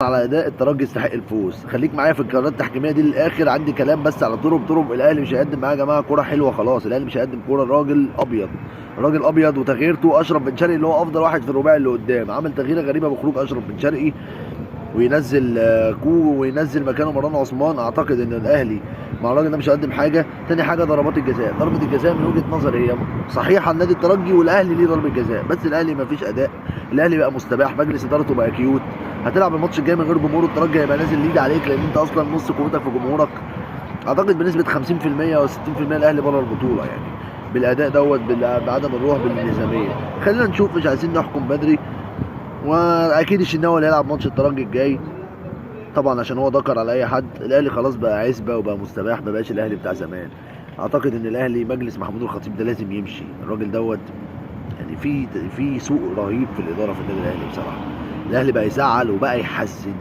على اداء الترجي يستحق الفوز. خليك معايا في القرارات التحكيميه دي للاخر، عندي كلام بس على طرق الاهلي مش هيقدم معاه يا جماعة كورة حلوة خلاص. الاهلي مش هيقدم كورة، الراجل ابيض، الراجل ابيض، وتغييرته اشرف بن شرقي اللي هو افضل واحد في الرباعي اللي قدام، عمل تغييره غريبة بخروج اشرف بن شرقي وينزل كو وينزل مكانه مروان عثمان. اعتقد ان الاهلي مع الراجل ده مش هيقدم حاجة. تاني حاجة ضربات الجزاء، ضربه الجزاء من وجهه نظري هي صحيحه لنادي الترجي، والاهلي ليه ضربه جزاء، بس الاهلي ما فيش اداء، الاهلي بقى مستباح، مجلس ادارته بقى cute. هتلعب الماتش الجاي من غير جمهور، الترجي هيبقى نازل lead عليك، لان انت اصلا نص قوتك في جمهورك. اعتقد بنسبة 50% او 60% الاهلي بره البطولة يعني، بالاداء دوت، بعدم الروح، بالانهزاميه. خلينا نشوف، مش عايزين نحكم بدري. واكيد الشناوي اللي هيلعب ماتش الترجي الجاي طبعا عشان هو ذكر على اي حد. الاهلي خلاص بقى عزبه وبقى مستباح، ما بقاش الاهلي بتاع زمان. اعتقد ان الاهلي مجلس محمود الخطيب ده لازم يمشي، الراجل دوت يعني في سوء رهيب في الادارة في النادي الاهلي بصراحة. الاهلي بقى يزعل وبقى يحزن.